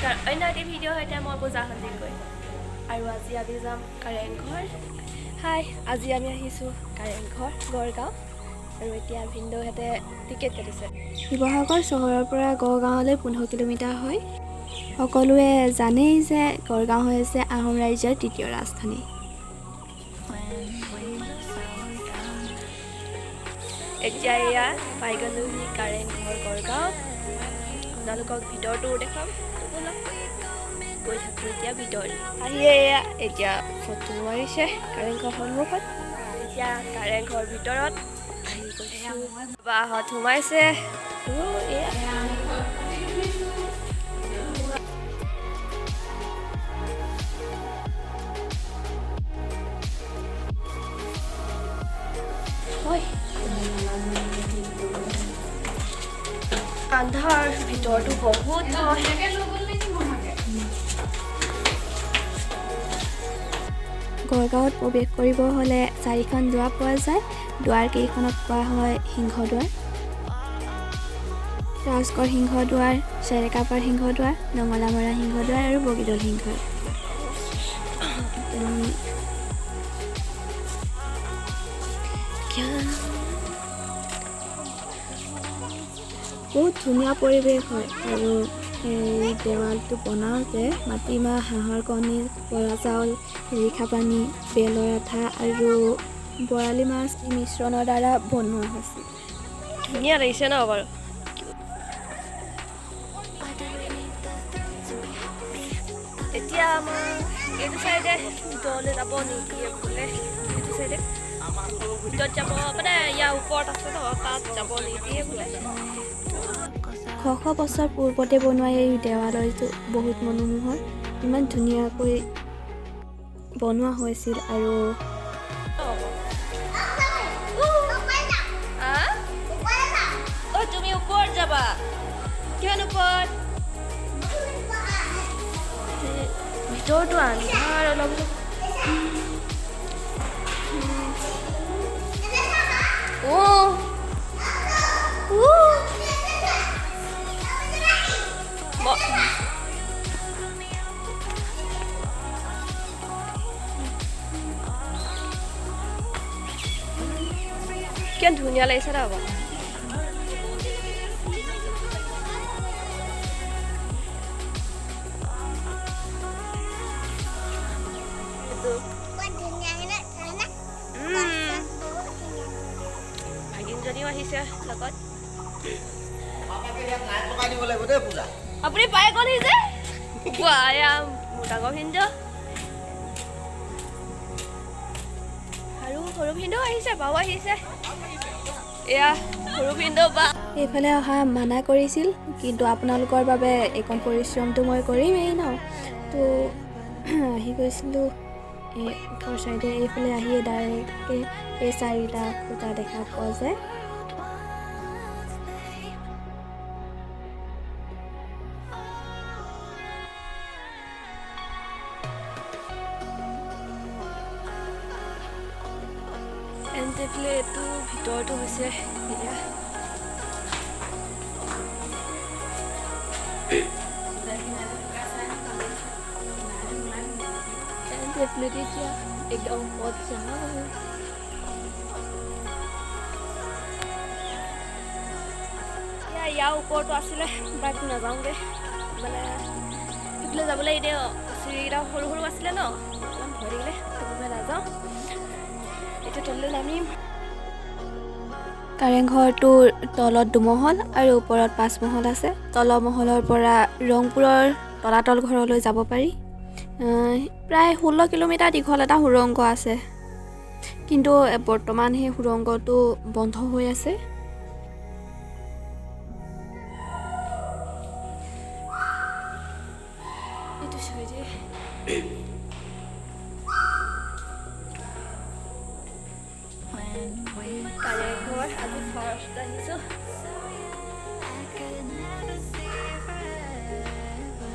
নমস্কাৰ, অন্য এটি ভিডিঅ' সৈতে মই পূজা সন্দিকৈ আৰু আজি আমি যাম কাৰেংঘৰ। হাই, আজি আমি আহিছোঁ কাৰেংঘৰ, গড়গাঁও। আৰু এতিয়া ভিনদেউহঁতে টিকেট কাটিছে। শিৱসাগৰ চহৰৰ পৰা গড়গাঁৱলৈ 15 কিলোমিটাৰ হয়। সকলোৱে জানেই যে গড়গাঁও হৈছে আহোম ৰাজ্যৰ তৃতীয় ৰাজধানী। এতিয়া এয়া পাই গ'লোহি কাৰেংঘৰ, গড়গাঁও। আপোনালোকক ভিতৰটো দেখাম। তো ব'লক, গৈ থাকোঁ এতিয়া ভিতৰলৈ। আহিয়ে এয়া এতিয়া ফটো মাৰিছে কাৰেংঘৰ সন্মুখত। এতিয়া কাৰেংঘৰ ভিতৰত আহি গৈছোঁ। বাহঁত সোমাইছে আৰু এয়া হয় আন্ধাৰ, ভিতৰটো বহুত হয়। গড়গাঁৱত প্ৰৱেশ কৰিব হ'লে চাৰিখন দুৱাৰ পোৱা যায়। দুৱাৰ কেইখনক কোৱা হয় সিংহদুৱাৰ, ৰাজগড় সিংহদুৱাৰ, চেৰেকাপাৰ সিংহদুৱাৰ, নঙলামৰা সিংহদুৱাৰ আৰু বগীদল সিংহদ্বাৰ। বহুত ধুনীয়া পৰিৱেশ হয়। আৰু এই দেৱালটো বনাওঁতে মাটিমাহ, হাঁহৰ কণী, বৰা চাউল, শিলিখা পানী, বেলৰ আঠা আৰু বৰালি মাছ মিশ্ৰণৰ দ্বাৰা বনোৱা হৈছিল। ধুনীয়া লাগিছে ন বাৰু? এতিয়া আমাৰ এইটো চাইডে ভিতৰলৈ যাব নিদিয়ে বোলে। এইটো চাইডে ভিতৰত যাব, মানে ইয়াৰ ওপৰত আছে ন, তাত যাব নিদিয়ে বোলে। শ শ বছৰ পূৰ্বতে বনোৱা এই দেৱালয়টো বহুত মনোমোহৰ। ইমান ধুনীয়াকৈ বনোৱা হৈছিল আৰু হা? অ, তুমি ওপৰত যাবা? কিমান ওপৰত? ভিতৰটো আন্ধাৰ অলপ অলপ। ও। কিমান ধুনীয়া লাগিছে ন বাৰু? এইটো ভাগিনজনীও আহিছে লগত। লগাই দিব লাগিব দেই পূজা। আপুনি পাই গ'লহি যে। কোৱা, এয়া মোৰ ডাঙৰ ভিনদেউ আৰু সৰু ভিনদেউ আহিছে, বাও আহিছে। এয়া সৰু ভিনদেউ, বা। এইফালে অহা মানা কৰিছিল, কিন্তু আপোনালোকৰ বাবে এইকণ পৰিশ্ৰমটো মই কৰিমেই ন। তো আহি গৈছিলোঁ। এই ওপৰ চাইডে এইফালে আহিয়ে ডাইৰেক্টকৈ এই চাৰিটা খুঁটা দেখা পোৱা যায়। এণ্ড এইফালে এইটো ভিতৰটো হৈছে এয়া। এণ্ড এইফালেদি এতিয়া একদম ওপৰত যাওঁ। এতিয়া ইয়াৰ ওপৰতো আছিলে, বাট নাযাওঁগৈ। মানে সেইফালে যাবলৈ এতিয়া চিৰিকেইটা সৰু সৰু আছিলে ন, অকণমান ভয় লাগিলে, সেইবাবে নাযাওঁ। এতিয়া তললৈ নামিম। কাৰেংঘৰটোৰ তলত দুমহল আৰু ওপৰত পাঁচ মহল আছে। তলৰ মহলৰ পৰা ৰংপুৰৰ তলাতল ঘৰলৈ যাব পাৰি। প্ৰায় 16 কিলোমিটাৰ দীঘল এটা সুৰংগ আছে, কিন্তু বৰ্তমান সেই সুৰংগটো বন্ধ হৈ আছে। এইটো চাইডে কাৰেংঘৰ আজি ফাৰ্ষ্ট আহিছোঁ।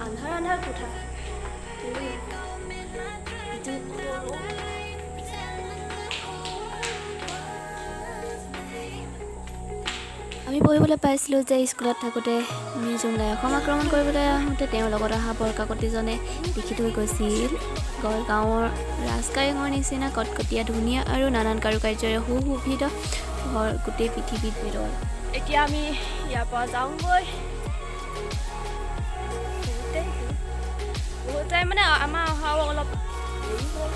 আন্ধাৰ আন্ধাৰ কোঠা। এইটো সৰু। আমি আমি পঢ়িবলৈ পাইছিলোঁ যে স্কুলত থাকোঁতে মিৰজুমলাই অসম আক্ৰমণ কৰিবলৈ আহোঁতে তেওঁৰ লগত অহা বৰকাকতিজনে লিখি থৈ গৈছিল, গড়গাঁৱৰ ৰাজকাৰেঙৰ নিচিনা কটকটীয়া ধুনীয়া আৰু নানান কাৰুকাৰ্যৰে সুশোভিত ঘৰ গোটেই পৃথিৱীত বিৰল। এতিয়া আমি ইয়াৰ পৰা যাওঁগৈ। বহুতেই বহুত টাইম, মানে আমাৰ অহাও অলপ দেৰি হ'ল।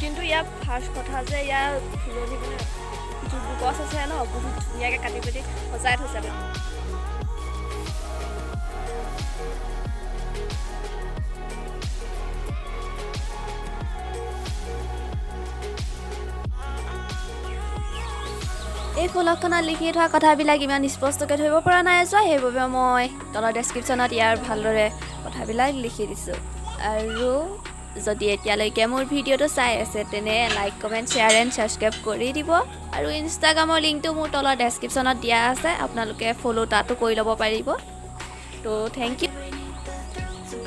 কিন্তু ইয়াৰ ফাৰ্ষ্ট কথা যে ইয়াৰ ফুলনি, মানে যোনবোৰ গছ আছে ন, বহুত ধুনীয়াকৈ কাটি পিটি সজাই থৈছে মানে। এই ফলকখনত লিখি থোৱা কথাবিলাক ইমান স্পষ্টকৈ ধৰিব পৰা নাই যোৱা, সেইবাবে মই তলৰ ডেছক্ৰিপশ্যনত ইয়াৰ ভালদৰে কথাবিলাক লিখি দিছোঁ। আৰু যদি এতিয়ালৈকে মোৰ ভিডিঅ'টো চাই আছে, তেনে like, comment, share and subscribe কৰি দিব। আৰু ইনষ্টাগ্ৰামৰ লিংকটো মোৰ তলৰ ডেছক্ৰিপশ্যনত দিয়া আছে, আপোনালোকে ফ'ল' তাতো কৰি ল'ব পাৰিব। ত' thank U.